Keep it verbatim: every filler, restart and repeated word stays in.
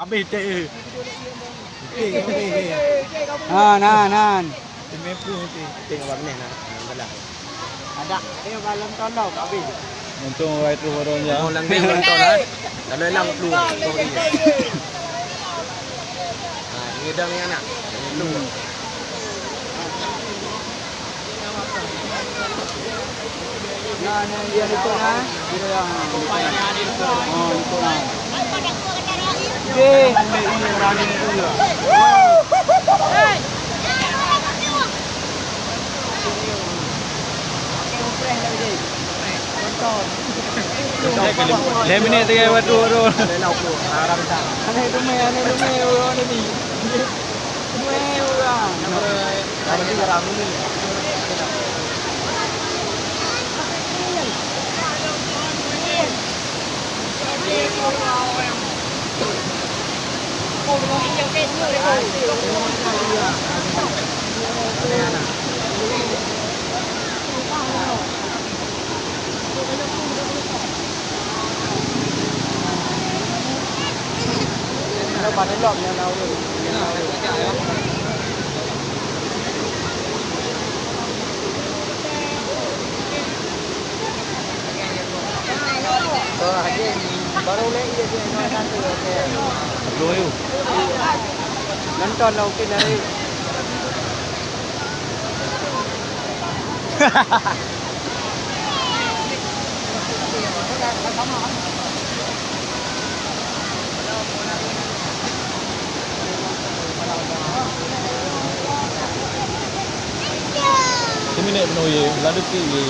Habéh teh. Nan, nan, nan. Lima puluh teh. Tengok bak neh nah. Dalam. Ada. Ayo balon tolong habéh. Untung wai tu barunya. Oh, lang neh balon tolong. Lalu elang tu. Sorry. Ha, ini dah ni anak. Lu. Nah, nah, iya, itu, nah. Itu yang, oh, itu, nah. Oke. Lhèe minèt tinggai bak tu, tu. Aneh dumèe, aneh dumèe, ureueng ni. Dumèe ureueng. Nonton lah, oke, dari. Seuminèt peunoh ye, lam detik ye.